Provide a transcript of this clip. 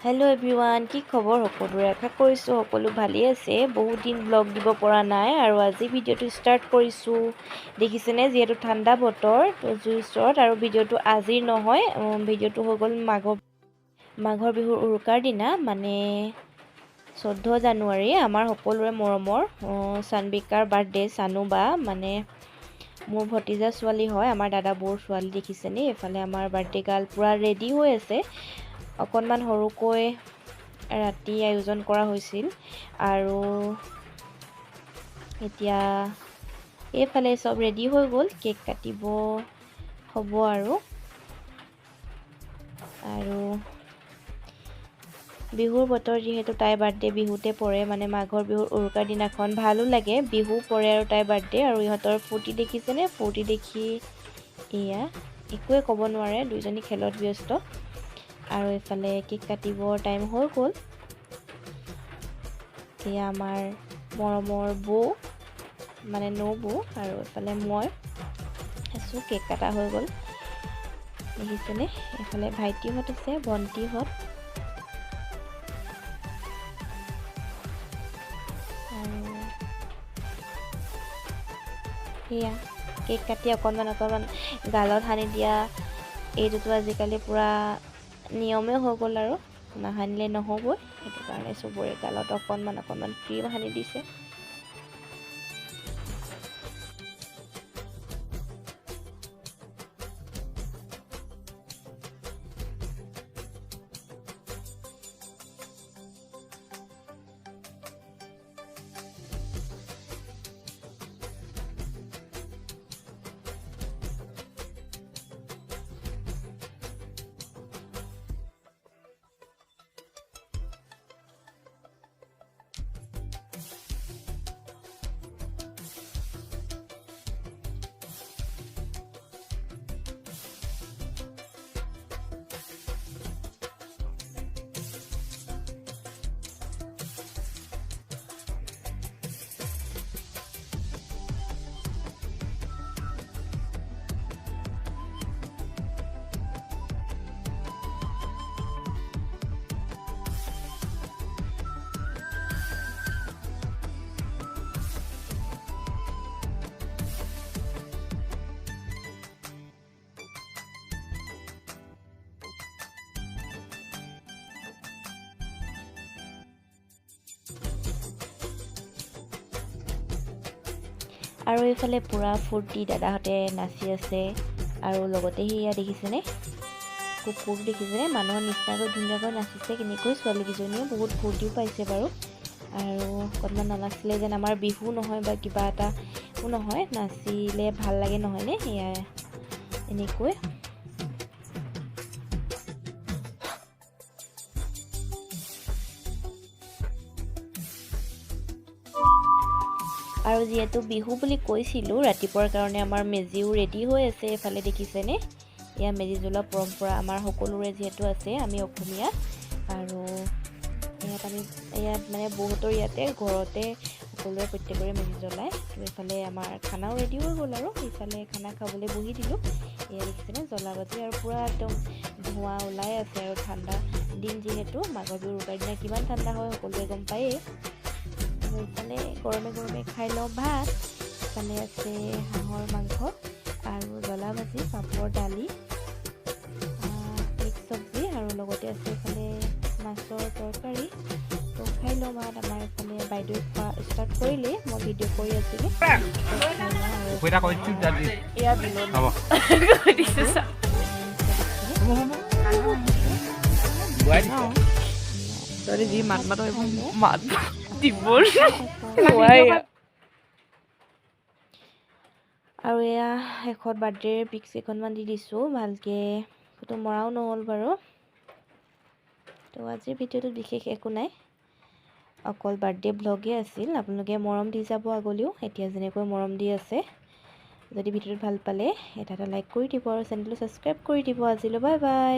Hello' everyone, কি খবৰ সকলোৰে? আশা কৰিছোঁ সকলো ভালেই আছে। বহুত দিন ব্লগ দিব পৰা নাই আৰু আজি ভিডিঅ'টো ষ্টাৰ্ট কৰিছোঁ। দেখিছেনে, যিহেতু ঠাণ্ডা বতৰ, তো জুইৰ ওচৰত। আৰু ভিডিঅ'টো আজিৰ নহয়, ভিডিঅ'টো হৈ গ'ল মাঘৰ বিহুৰ উৰুকাৰ দিনা, মানে 14 জানুৱাৰী। আমাৰ সকলোৰে মৰমৰ চানবিকাৰ বাৰ্থডে। চানু বা, মানে মোৰ ভতিজা ছোৱালী হয়, আমাৰ দাদা বৌৰ ছোৱালী। দেখিছেনে, এইফালে আমাৰ বাৰ্থডে গাৰ্ল পূৰা ৰেডি হৈ আছে। অকণমান সৰুকৈ ৰাতি আয়োজন কৰা হৈছিল। আৰু এতিয়া এইফালে চব ৰেডি হৈ গ'ল, কেক কাটিব হ'ব। আৰু আৰু বিহুৰ বতৰ, যিহেতু তাইৰ বাৰ্থডে বিহুতে পৰে, মানে মাঘৰ বিহুৰ উৰুকাৰ দিনাখন। ভালো লাগে, বিহু পৰে আৰু তাইৰ বাৰ্থডে। আৰু ইহঁতৰ ফূৰ্তি দেখিছেনে? ফূৰ্তি দেখি এয়া একোৱে ক'ব নোৱাৰে, দুইজনী খেলত ব্যস্ত। আৰু এইফালে কেক কাটিবৰ টাইম হৈ গ'ল। এয়া আমাৰ মৰমৰ বৌ, মানে নবৌ, আৰু এইফালে মই আছোঁ। কেক কটা হৈ গ'ল, দেখিছেনে? এইফালে ভাইটিহঁত আছে, ভণ্টিহঁত। আৰু সেয়া কেক কাটি অকণমান অকণমান গালত সানি দিয়া, এইটোতো আজিকালি পূৰা নিয়মেই হৈ গ'ল আৰু নাসানিলে নহ'বই। সেইটো কাৰণে চবৰে গালত অকণমান অকণমান ক্ৰীম সানি দিছে। আৰু এইফালে পূৰা ফূৰ্তি, দাদাহঁতে নাচি আছে। আৰু লগতে সেয়া দেখিছেনে, কুকুৰ দেখিছেনে? মানুহৰ নিচিনাকৈ ধুনীয়াকৈ নাচিছে কেনেকৈ। ছোৱালীকেইজনীও বহুত ফূৰ্তিও পাইছে বাৰু। আৰু অকণমান নানাচিলে যেন আমাৰ বিহু নহয় বা কিবা এটাও নহয়, নাচিলে ভাল লাগে নহয়নে? সেয়া এনেকৈ। আৰু যিহেতু বিহু বুলি কৈছিলোঁ ৰাতিপুৱাৰ কাৰণে, আমাৰ মেজিও ৰেডি হৈ আছে এইফালে, দেখিছেনে? এয়া মেজি জ্বলোৱা পৰম্পৰা আমাৰ সকলোৰে যিহেতু আছে, আমি অসমীয়া। আৰু ইয়াত আমি ইয়াত মানে বহুতৰ ইয়াতে ঘৰতে সকলোৱে প্ৰত্যেকৰে মেজি জ্বলায়। তো এইফালে আমাৰ খানাও ৰেডি হৈ গ'ল আৰু ইফালে খানা খাবলৈ বহি দিলোঁ। এয়া দেখিছেনে, জ্বলা বাজি আৰু পূৰা একদম ধোঁৱা ওলাই আছে। আৰু ঠাণ্ডা দিন যিহেতু, মাঘৰ বিহুৰ উৰুকাৰ দিনা কিমান ঠাণ্ডা হয় সকলোৱে গম পায়েই। ইফালে গৰমে গৰমে খাই লওঁ ভাত। ইফালে আছে হাঁহৰ মাংস আৰু জ্বলা ভাজি, পাপৰ, দালি, মিক্স চব্জি আৰু লগতে আছে এইফালে মাছৰ তৰকাৰী। তো খাই লওঁ ভাত। আমাৰ এইফালে বাইদেৱে খোৱা ষ্টাৰ্ট কৰিলেই, মই ভিডিঅ' কৰি আছিলোঁ। পইতা কৰিছোঁ দালি। এয়া বিনোদ। হ'ব। দিছে চা। বুৱাই দিছে। তই যি মাত মাত মাত দিব নোৱাৰি। আৰু এয়া শেষত বাৰ্থডেৰ পিক্স কেইখনমান দি দিছোঁ। ভালকৈ ফটো মৰাও নহ'ল বাৰু। তো আজিৰ ভিডিঅ'টোত বিশেষ একো নাই, অকল বাৰ্থডে ভ্লগেই আছিল। আপোনালোকে মৰম দি যাব আগলৈও, এতিয়া যেনেকৈ মৰম দি আছে। যদি ভিডিঅ'টো ভাল পালে এটা এটা লাইক কৰি দিব আৰু চেনেলটো ছাবস্ক্ৰাইব কৰি দিব। আজিলৈ বাই বাই।